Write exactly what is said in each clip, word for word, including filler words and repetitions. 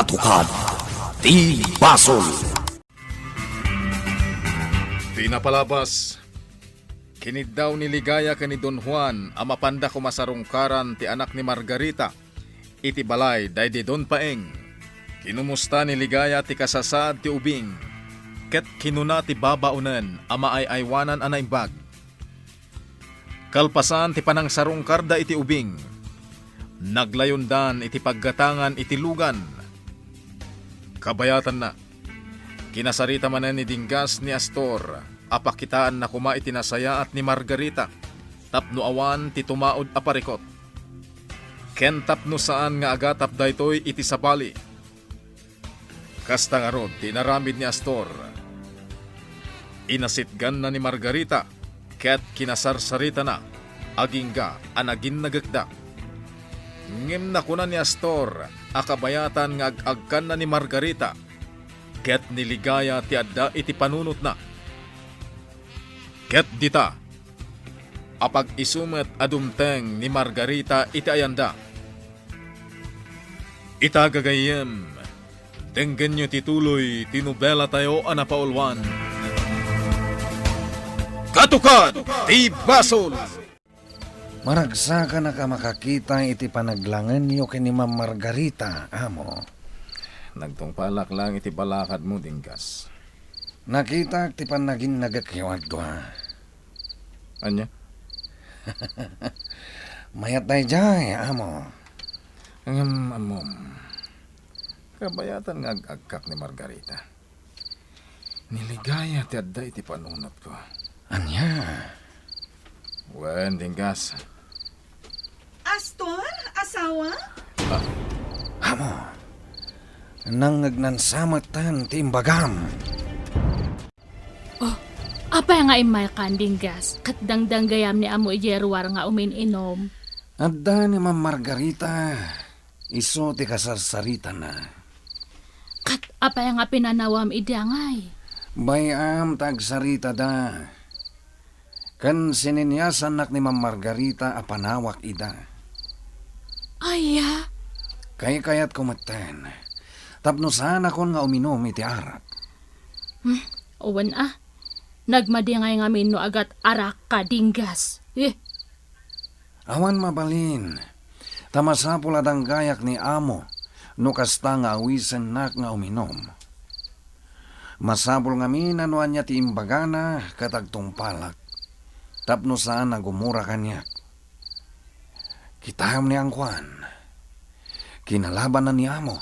Tukad ti basol. Ti napalabas, kiniddaw ni Ligaya ken ni Don Juan a mapanda koma sarungkaran ti anak ni Margarita iti balay daydi Don Paeng. Kinumusta ni Ligaya ti kasasaad ti ubing, ket kinuna ti babaonen a maay-aywanan a naimbag. Kalpasan ti panangsarungkarda iti ubing, naglayondan iti paggatangan iti lugan. Kabayatanna, kinasarita manen ni Dinggas ni Astor a pakitaanna koma iti nasayaat ni Margarita tapno awan ti tumaud a parikot. Ken tapno saan nga agatap daytoy iti sabali. Kasta ngarud ti inaramid ni Astor. Inasitganna ni Margarita ket kinasarsaritana agingga a naginnagekda. Ngem nakuna ni Astor a kabayatan nga ag-agkanna ni Margarita ket ni Ligaya ti adda iti panunotna. Ket dita, apag-isu met a dumteng ni Margarita iti ayanda. Ita gagayyem, denggenyo ti tuloy ti nobelatayo a napauluan. Katukad ti Basol! Maragsakan a makakita iti panaglangenyo ken ni Ma'am Margarita, amo. Nagtungpalak lang iti balakadmo, Dinggas. Nakitak ti pannaginnagekyo a dua. Ania? Mayat daydiay, amo. Ngem, ammom, kabayatan nga ag-agkak ni Margarita. Ni Ligaya ti adda iti panunotko. Ania? Wen, Dinggas. Astor, asawa? Ah. Amo, nangngegnan sa metten ti imbagam. Oh, apay nga immaykan, Dinggas, ket dangdanggayam ni amo idiay ruar nga umin-inom? Adda ni Ma'am Margarita, isu ti kasarsaritana. Ket apay nga pinanawam idi angay? Bay-am ta agsaritada. Ken sininyasannak ni Ma'am Margarita a panawak ida. Aya? Kaykayatko metten, tapno saanakon nga uminum iti arak. Hmm, wen a. Nagmadi ngay ngamin no agat-arakka, Dinggas. Eh. Awan mabalin, ta masapul a danggayak ni amo no kasta nga awisennak nga uminum. Masapul ngamin a no ania ti imbagana ket agtungpalak, tapno saan a gumura kaniak. Kitaem ni Angkuan, kinalabanna ni amo.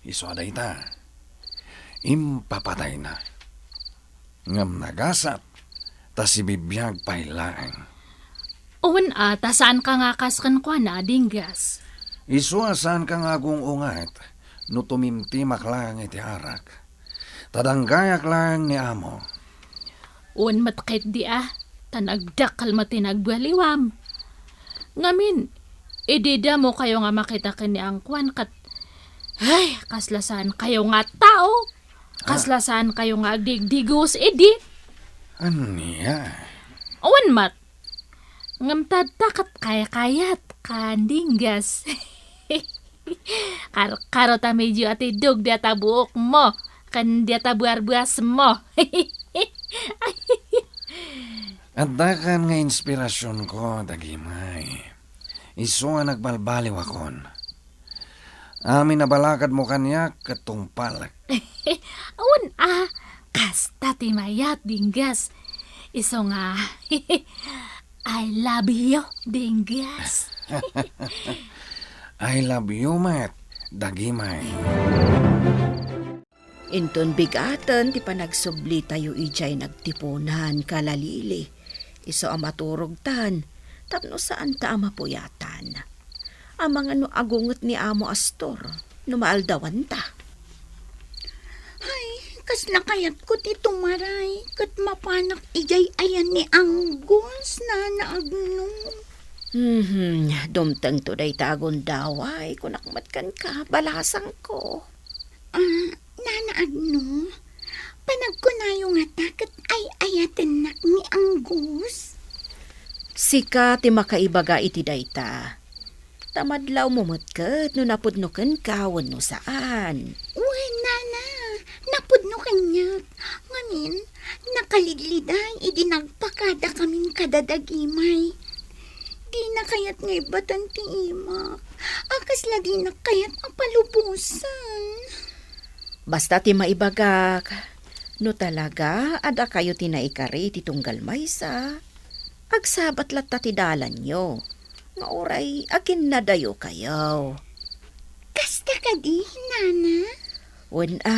Isu a dayta, impapatayna. Ngem nagasat, ta sibibiag pay laeng. Wen a, ta saanka nga kas kenkuana, Dinggas? Isu a saanka nga agung-unget no tumimtimak laeng iti arak. Ta danggayak laeng ni amo. Wen met ketdi a, ta nagdakkel met ti nagbaliwam. Ngamin, idi damokayo nga makita ken ni Angkuan ket, ay, kasla saankayo nga tao. Kasla saankayo nga agdigdigos idi. Ania? Awan met. Ngem ta adda ket kaykayatkan, Dinggas. Karkaro ta medio atiddog diay buokmo ken diay buarbuasmo. Addakan nga inspirasionko, dagimay. Isu a nagbalbaliwakon. Amin a balakadmo kaniak ket tungpalek. Awan a, kasta ti mayat, Dinggas. Isu nga, I love you, Dinggas. I love you met, dagimay. Inton bigaten ti panagsublitayo idiay nagtipunan, kalalili, isu a maturogtan tapno saanta a mapuyatan. Amangan no agunget ni Amo Astor no maaldawanta. Ay, kasla kayatko ti tumaray ket mapanak idiay ayan ni Anggos, Nana Agno. Mhm, dumtengto dayta a gundaway, kunak met kenka, balasangko. Ah, Nana Agno, panagkunayo ngata ket ay-ayatennak ni Anggos? Sika ti makaibaga iti dayta. ta madlawmo met ket no napudno kenka wenno saan. Wen, nana, napudno kaniak. Ngamin, nakalidliday idi nagpakadakamin kada dagimay. Dina kayat nga ibbatan ti imak. A, kasla dina kayat a palubosan. Basta ti maibagak, no talaga a dakayo ti naikari iti tunggal maysa, agsabat latta ti dalanyo, nga uray aginnadayokayo. Kasta kadi, nana? Wen a,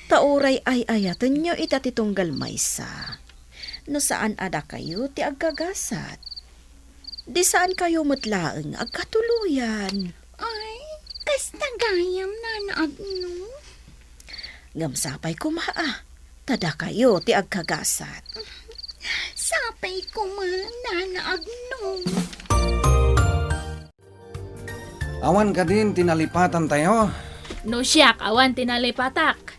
ta uray ay-ayatenyo ita ti tunggal maysa, no saan a dakayo ti agkagasat. Di saankayo met laeng agkatuloyan. Ay, kasta gayam, Nana Agno. Ngem sapay koma a, ta dakayo ti agkagasat. Sapay koma, Nana Agno. Awan kadin ti nalipatantayo? No siak, awan ti nalipatak.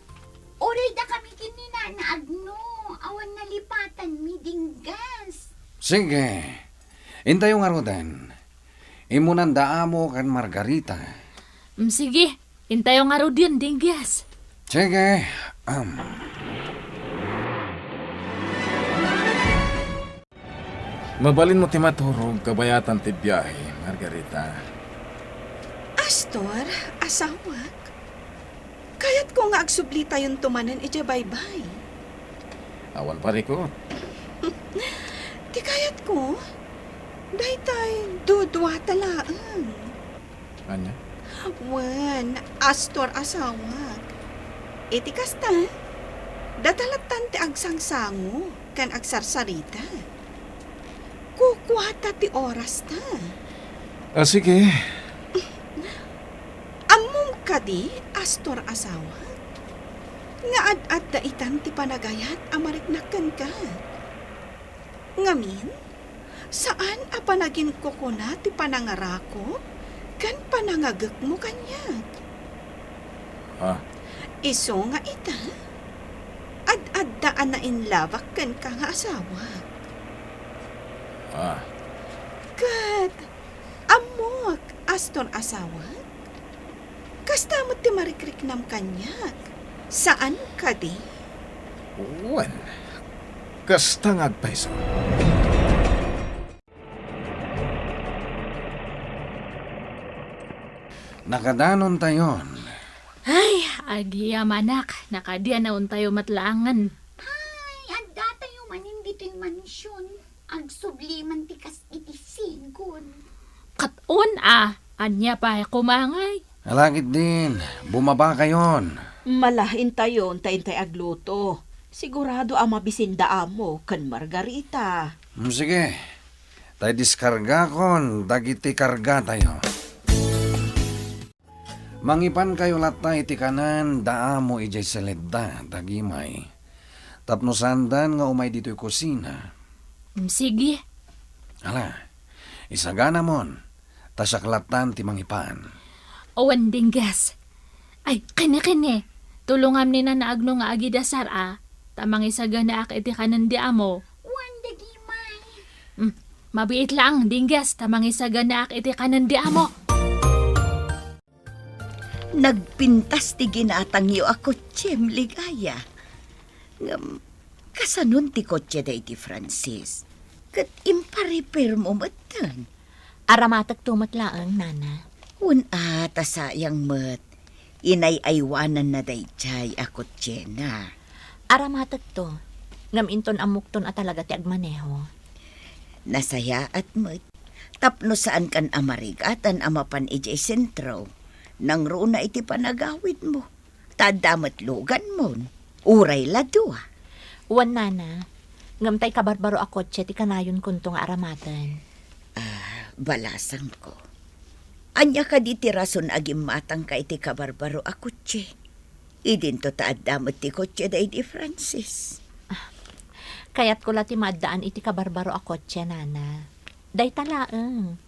Uray dakami ken ni Nana Agno, awan nalipatanmi, Dinggas. Sige. Intayo ngaruden. Immunanda Amo ken Margarita. Mm, sige. Intayo ngaruden, Dinggas. Sige. Am. Mabalinmo ti maturog kabayatan ti biahe, Margarita. Astor, asawak, kayatko nga agsublitayonto manen idiay baybay. Awan parikut. Ti kayatko, daytay duduata laeng. Ania? Wen, Astor, asawak. Iti kasta, data lattan ti agsangsango ken agsarsarita. Kukuata ti orasta. Ah, sige. Ammom kadi, Astor, asawak, nga ad-adda itan ti panagayat a mariknak kenka? Ngamin, saan a panaginkukuna ti panangarakop ken panangagekmo kaniak. Ah. Isu nga ita, ad-adda a nainlabak kenka nga asawak. Ah. Ket ammok, Astor, asawak, kasta met ti marikriknam kaniak. Saan kadi? Wen, kasta nga agpayso. Nakadanontayon. Ay, agyamanak, nakadianaontayo met laengen. Ay, addatayo manen ditoy mansion. Agsubli man ti kas iti sigud. Ket on a, ania pay koma ngay? Ala ketdin, bumabakayon. Malaintayon ta intay agluto. Sigurado a mabisin da Amo ken Margarita. Mm, sige. Tay diskargakon dagiti kargatayo. Mangipankayo latta iti kanen da Amo idiay saledda, dagimay. Tapno saandan nga umay ditoy kusina. Mm, sige. Ala, isaganamon, ta siak lattan ti mangipan. Awan, Dinggas. Ay, kene, kene. Tulongam ni Nana Agno nga agidasar a, ta mangisaganaak iti kanen di Amo. Wen, dagimay. Mm, mabiit laeng, Dinggas, ta mangisaganaak iti kanen di Amo. Nagpintas ti ginatangyo a kotsem, Ligaya. Ngem, kasanon ti kotse daydi Francis? Ket imparipirmo metten? Aramatekto met laeng, Nana. Wen a, ta sayang met. Inay-aywananna daydiay a kotsena. Aramatekto, ngem inton ammokton a talaga ti agmaneho. Nasayaat met. Tapno saankan a marigatan a mapan idiay sentro, nangruna iti panagawidmo, ta adda met luganmon, uray la dua. Wen, Nana, ngem tay kabarbaro a kotse ti kanayonkonto nga aramaten. Ah, balasangko. Ania kadi ti rason a gimmatangka iti kabarbaro a kotse? Idinto ta adda met ti kotse daydi Francis. Ah, kayatko la ti maaddaan iti kabarbaro a kotse, Nana. Dayta laeng.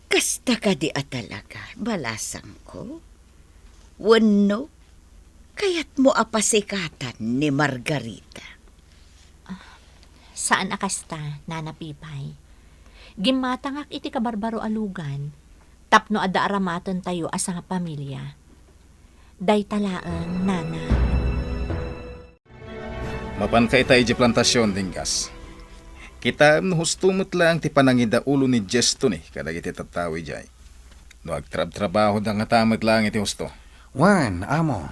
Kasta kadi a talaga, balasangko? Wenno, kayatmo a pasikatan ni Margarita? Ah, saan a kasta, Nana Pipay. Gimmatangak iti kabarbaro a lugan tapno adda aramatentayo a sangapamilia. Dayta laeng, nana. Mapanka ita idiay plantasion, Dinggas. Kitaem no husto met laeng ti panangidaulo ni Jestoni kadagiti tattao idiay. No agtrabtrabahoda ngata met laeng iti husto. Wen, amo.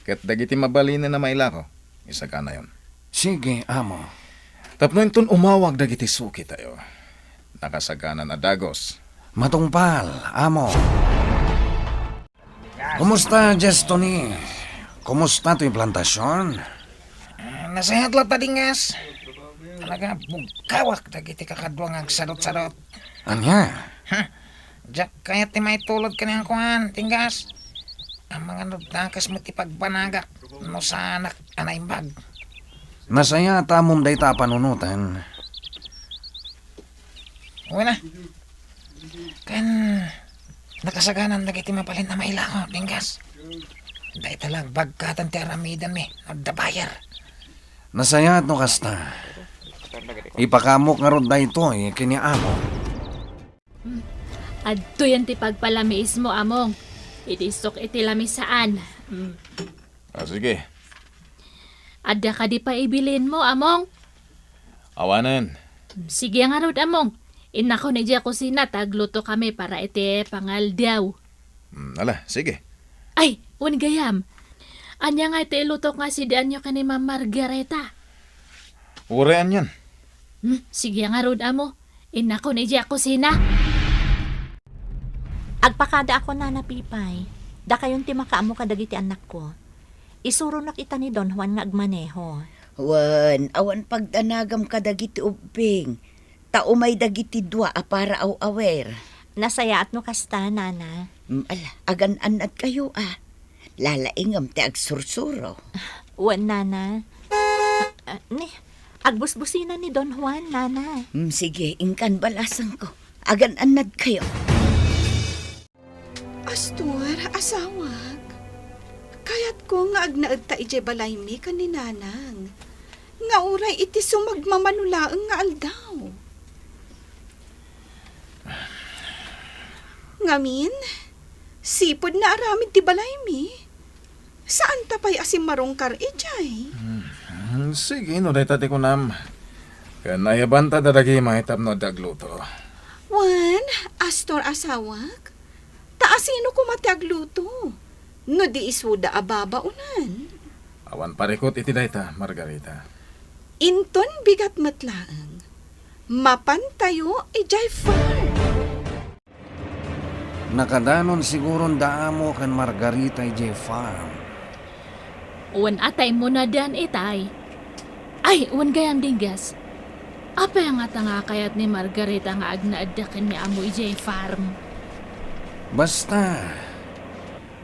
Ket dagiti mabalinen a mailako, isaganayon. Sige, amo. Tapno inton umawag dagiti sukitayo, nakasaganan a dagus. Matungpal, amo. Kumusta, Jestoni? Kumusta toy plantasion? Ah, nasayaat latta, Dinggas. Talaga, bugkawak dagiti kakadua nga agsadutsadut. Ania? Ha? Diak kayat ti maitulod kenkuan, Dinggas. Amangan no dakes met ti pagbanagak no saanak a naimbag. Nasayaat amom dayta a panunoten. Wen a. Ken, nakasaganan dagiti mabalin a mailako, Dinggas. Dayta la agbagkatan ti aramidenmi, no adda buyer. Nasayaat no kasta. Ipakaamok ngarud daytoy ken ni amo. Hmm. Adtoyen ti pagpalamiismo, among. Idi isok iti lamisaan. Hmm. Ah, sige. Adda kadi pay ibilinmo, among? Awanen. Sige ngarud, among. Innakon idiay kusina ta agluto kami para iti pangaldaw. Hmm, ala, sige. Ay, wen gayam. Ania nga iti ilutok nga sidianyo ken ni Ma'am Margarita? Uray anian. Hmm, sige ngarud, amo. Innakon idiay kusina. Agpakadaakon, Nana Pipay. Dakayon ti makaammo kadagiti annakko. Isuronak ita ni Don Juan nga agmaneho. Wen, awan pagdanagam kadagiti ubbing. Ta umay dagiti dua a para aw-awer. Nasayaat no kasta, Nana. Mm, ala, agan-annadkayo a. Lalaingem ti agsursuro. Wen, Nana. Ah, ni, agbusbusina ni Don Juan, Nana. Mm, sige, inkan balasangko. Agan-annadkayo. Astor, asawak, kayatko nga agnaedta idiay balaymi ken ni Nanang, nga uray iti sumagmamano laeng nga aldaw. Ngamin, sipud naaramid ti balaymi, saanta pay a simmarungkar idiay. Hmm, sige, no dayta ti kunam. Ken ayabanta dadagimay tapno adda agluto. Wen, Astor, asawak, ta asino koma ti agluto no di isuda a babaonan? Awan parikut iti dayta, Margarita. Inton bigat met laeng, mapantayo idiay farm. Nakadanon siguron da Amo ken Margarita idiay farm. Wen, atay munadan itay. Ay, wen gayam, Dinggas. Apay ngata nga kayat ni Margarita nga agnaedda ken ni Amo idiay farm? Basta,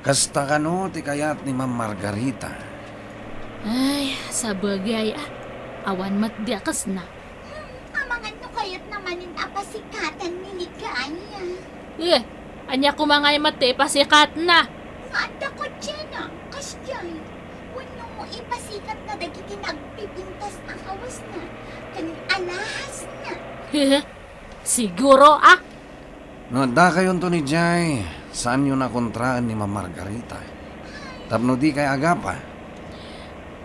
kasta kano ti kayat ni Ma'am Margarita. Ay, sabagay a. Awan met dakesna. Hmm, amangan no kayatna manen a pasikatan ni Ligaya. Eh, ania koma ngay met ti ipasikatna? Nga adda kotsena, kasdiay. Wenno ipasikatna dagiti nagpipintas a kawasna ken alahasna. Siguro a. No addakayonto idiay, saanyon a kontraen ni Ma'am Margarita. Tapno dikay agapa.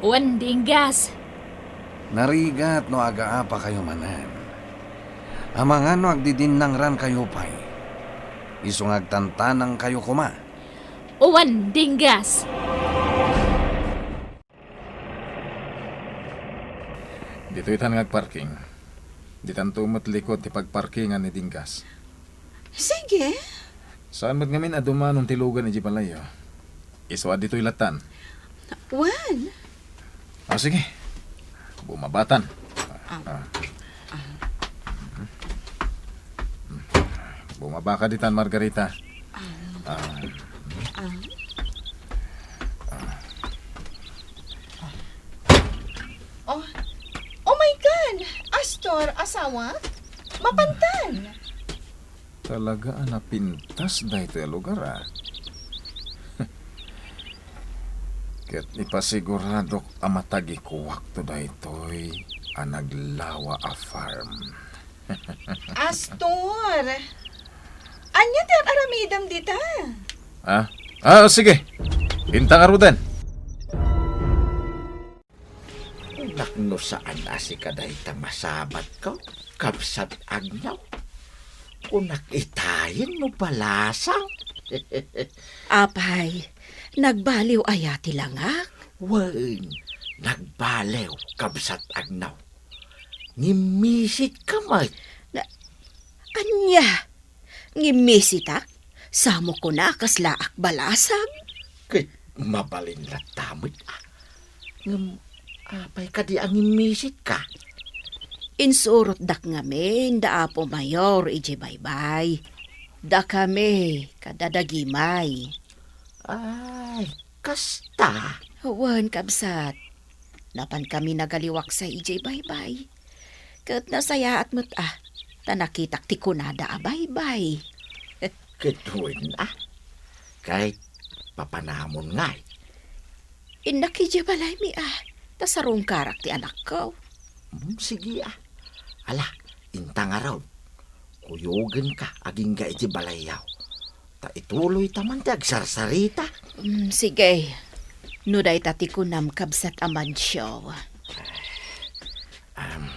Wen, Dinggas. Narigat no agaapakayo manen. Amangan no agdidinnangrankayo pay. Isu nga agtantanangkayo koma. Wen, Dinggas. Ditoy tan nga agparking. Ditanto met likod ti pagparkingan ni Dinggas. Sige. Saan met ngamin a dumanon ti lugan idiay balayyo? Isu a ditoy lattan. Wen? Ah, sige. Bumabatan. Ah. Ah. Ah. Bumaba ka ditan, Margarita. Ah. Ah. Ah. Oh. Oh my God! Astor, asawa? Mapantan! Talaga a napintas daytoy a lugar, a. Ket ipasiguradok a matagikuakto daytoy a naglawa a farm. Astor, ania ti ar-aramidem dita? Ah, ah, sige. Inta ngaruden. Kunak no saan a sika dayta masabatko, kabsat Agnaw. Kunak itayen no balasang. Apay, nagbaliw aya ti langak? Wen, nagbaliw, kabsat Agnaw. Ngimmisidka met. Na, ania? Ngimisitak? Samo kuna kasla ak balasang? Ket mabalin latta met, a. Ngem apay kadi a ngimmisitka? Insurotdak ngamin da Apo Mayor idiay baybay. Dakami, kadadagimay. Ay, kasta? Wen, kabsat. Napankami nagaliwaksay idiay baybay. Ket nasayaat met, a, ta nakitak ti kunada a baybay. Ket wen, a? Kay papanamon ngay? Innak idiay balaymi, a, ta sarungkarak ti anakko. Hmm, sige, a. Ala, inta ngarud. Kuyogenka agingga iti balayyo. Ta ituloyta man ti agsarsarita. Mm, sige. No dayta ti kunam, kabsat Amancio. Am,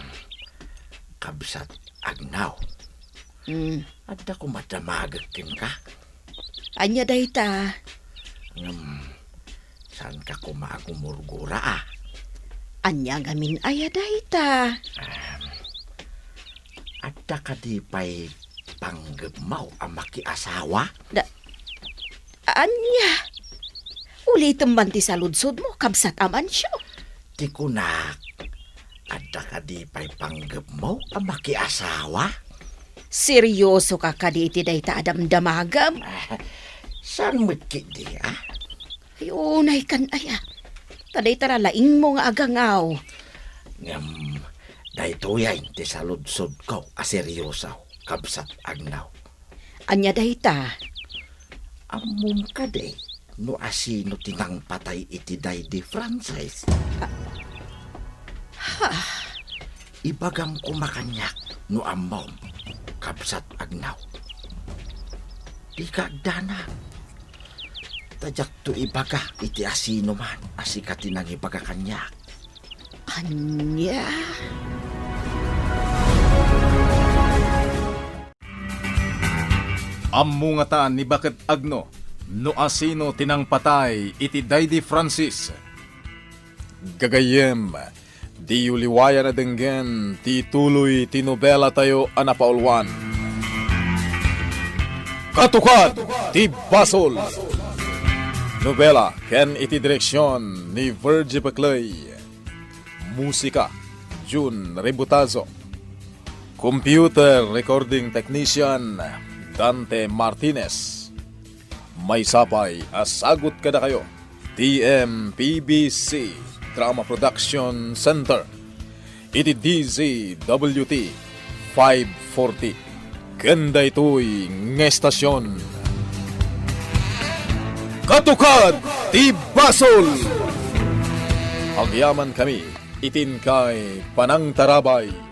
kabsat Agnaw. Mm. Adda koma damagek kenka. Ania dayta? Ngem, saanka koma agumurgura, a? Ania ngamin aya dayta? Am, adda kadi pay panggepmo a makiasawa? Da-, ania? Ulitem man ti saludsodmo, kabsat Amancio. Ti kunak, adda kadi pay panggepmo a makiasawa? Seriosoka kadi iti dayta a damdamagem? Ah, saan met ketdi, a? Ay, unaykan aya. Ta dayta la laingmo nga agangaw. Ngem, daytoyen ti saludsodko a serioso, kabsat Agnaw. Ania dayta? Ammom kadi no asino ti nangpatay iti Daydi Francis? Ah. Ha? Ibagam koma kaniak no ammom, kabsat Agnaw. Dika agdanag. Ta diakto ibaga iti asinoman a sika ti nangibaga kaniak. Ania? Ammo ngata ni Baket Agno no asino ti nangpatay iti Daydi Francis. Gagayyem, diyo liwayan a denggen ti ituloy ti nobelatayo a napauluan, Katukad ti Basol. Nobela ken iti direksion ni Virgie Peclay. Musika, Jun Rebutazo. Computer Recording Technician, Dante Martinez. Maysa pay a sagut kadakayo ti M P B C Drama Production Center iti D Z W T five forty. Ken daytoy nga estasion, Katukad ti Basol! Agyamankami iti inkay panangtarabay.